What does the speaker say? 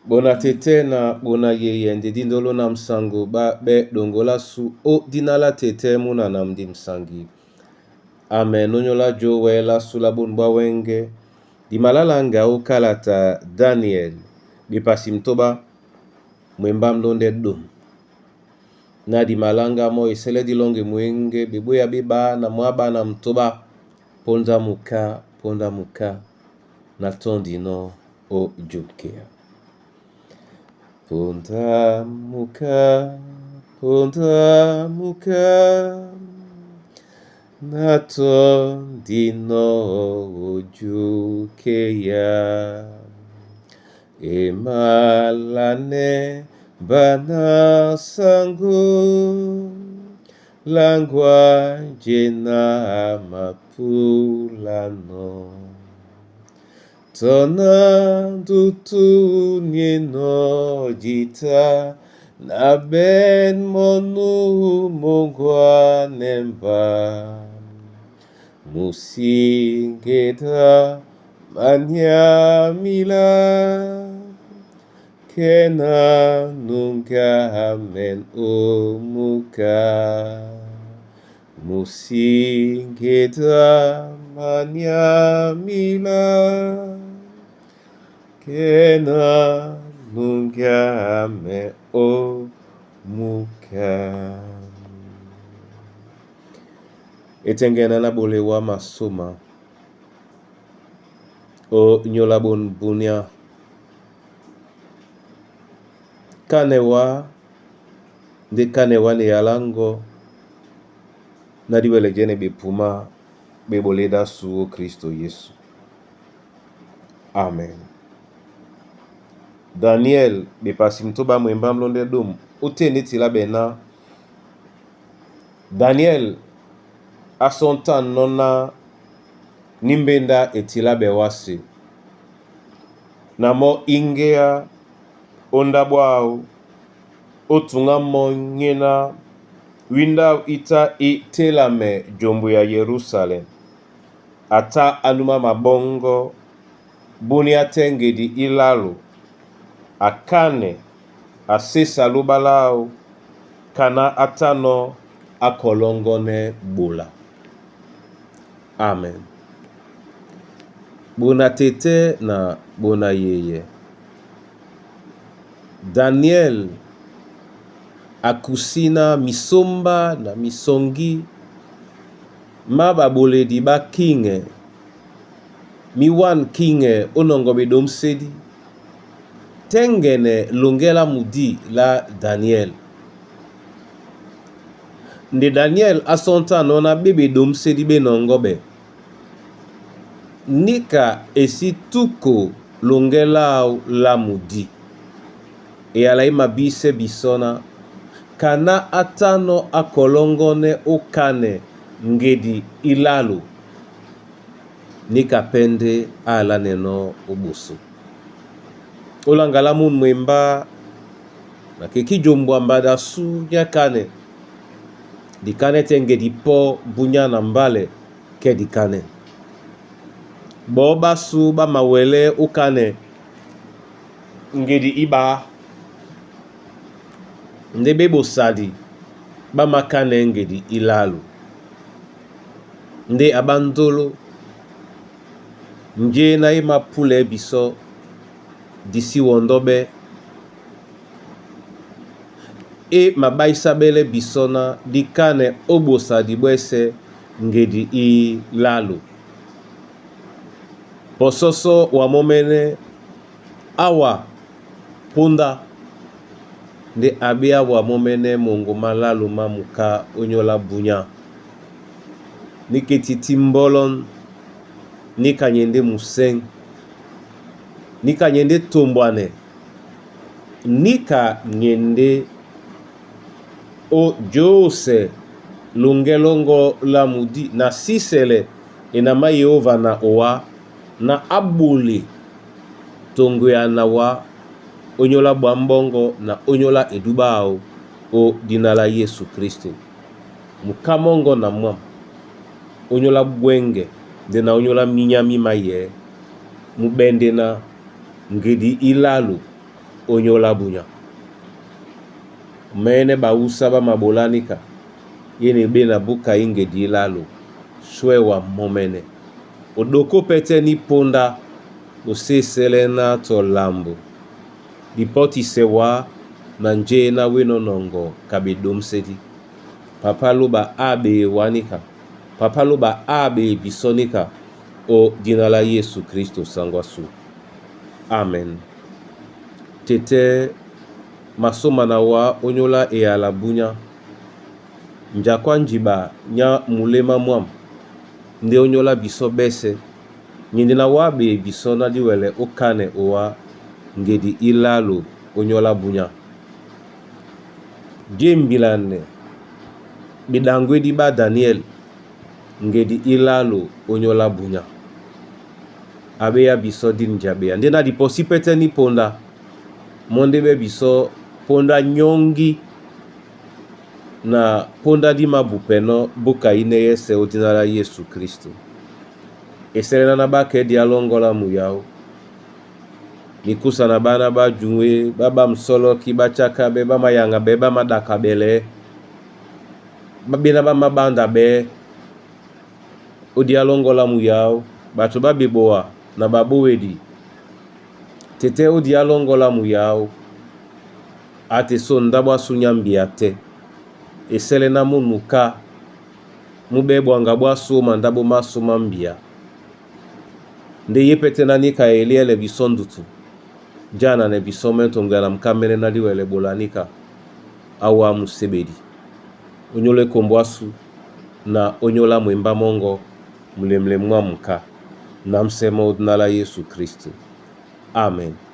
Bona tete na bona yeye ndedi ndolo na msango ba be dongola su o dina la tete muna na mdi msangi. Amen. Onyola jowe la sula bonu bwa wenge dimalalanga o kalata Daniel bepasi mtoba mwemba mlonde dum. Na dimalanga mo esele dilonge mwenge beboya beba na mwaba na mtoba ponda muka na tondino o jukea. Ponda muka, ponda muka, na tondino ojukeya. Emalane bana sango, langwa jena mapulano. Tona ndutu nieno jita na ben monu mongwa nemba. Musingeda manyamila kena nunga men omuka. Musingeda manyamila kena nunga me omuka. Etengena na bolewa masoma o nyola bon bunia kanewa nde kanewa ne yalango na diwele jene bepuma beboleda su o Kristo Yesu. Amen. Daniel bepasi mtoba mwemba mlonde dum uteni tila bena Daniel asonta nona nimbenda etila bewasi na mo ingea onda bwao otunga mo ngena winda ita i telame jombo ya Yerusalem ata anuma mabongo bunia tengedi ilalo akane asesa lubalao kana atano akolongone bola. Amen. Bona tete na bona yeye. Daniel akusina misomba na misongi ma baboledi ba kinge miwan kinge onongo bedomsedi tengene longela mudi la Daniel. Nde Daniel asonta nona bebe domsedi be nongo be. Nika esi tuko longela la mudi. Eyala mabise bisona kana atano akolongone okane ngedi ilalo nika pende ala neno oboso. Olangala mun mwemba na keki jombwa mbada su nyakane dikane te ngedi po bunya na mbale ke dikane. Bo basu ba mawele okane ngedi iba ndebe bosadi ba makane ngedi ilalo. Nde abandolo nje na ye mapule biso disi wondobe e mabaisabele biso na dikane obosadi bwese ngedi ilalo. Pososo wa momene awa punda nde abia wa momene mongo malalo mamuka onyola bunya. Niketi timbolon nikanyende museng nikanyende tombwane nika nyende o jose longelongo la mudi na sisele enama Yehova na owa na abule tongo ya na wa onyola bwa mbongo na onyola edubao o dina la Yesu Kristo. Mukamongo na mwa onyola bwenge nde na onyola minyami maye mubende na ngedi ilalo Ónyólá bunya. Mɛ́nɛ́ baúsá ɓá maɓolá níka, yé na e ɓé na búka í ŋgedi ílálo, swɛ́wa mɔ́mɛ́nɛ́. O ɗokó pɛ́tɛ́ ní póndá, o sí esɛ́lɛ́ ná tɔ lambo. Dipɔ́tisɛ wá na njé ná wéná nɔŋgɔ ka ɓeɗǒmsédí. Papá lóɓa á ɓee wá níka. Papa lóɓa á ɓee bisɔ́ níka ó dina lá Yesu Kristo saŋgó ásu. Amen. Tetɛ́ masôma na wá ónyólá eyala bunya. Njakw á njiɓa nyá muléma mwâm ndé ónyólá bisɔ́ ɓɛ́sɛ̄. Nyindi na wá ɓee bisɔ́ ná dí wɛlɛ ó kánɛ owá ŋgedi ílálo ónyólá bunya. Dí e mbilanɛ ɓeɗaŋgwédí ɓá Daniɛl ŋgedi ílálo ónyólá bunya. A ɓéá bisɔ́ dîn njabea. Ndé na dipɔsí pɛ́tɛ́ ní póndá, mɔ́ ndé ɓɛ́ bisɔ́ póndá nyɔ́ŋgí na póndá dí mabupɛnɔ́ búka ínɛ́ yɛ́sɛ̄ ó dina lá Yésu Kristo. Esɛ́lɛ́ ná ɓá kɛ́ diá lɔ́ŋgɔ́ lá muyáó. Mikúsa na ɓána ɓá juŋé, ɓá ɓá msɔ́lɔ́kí, ɓá chákáɓɛ́, ɓá mayaŋaɓɛ́, ɓá maɗakaɓɛlɛɛ́, ɓá ɓéná ɓá máɓándabɛɛ́. Ó diá lɔ́ŋgɔ́ lá muyáó, ɓato ɓá ɓeboa na ɓaɓówedi. Tetɛ́ ó diá lɔ́ŋgɔ́ lá muyáó, á te só ndáɓo ásu nyá mbia tɛ́. Esɛ́lɛ́ ná múnu ká, mú ɓɛ́ ɓwaŋga ɓwásū ó mandáɓo másū má mbia. Ndé yé pɛ́tɛ́ ná níka e eliɛ́lɛ bisɔ́ ndutu. Jánanɛ bisɔ́ mɛ́ toŋgoya na mkámɛ́nɛ́ ná dí wɛlɛ ɓola níka áwá á muséɓedi. Ónyólá ekombo ásu na ónyólá mwembá mɔ́ŋgɔ́ mulemule mwâm ká. Na ḿsɛ́ mɔ́ ó dina lá Yesu Kristo. Amen.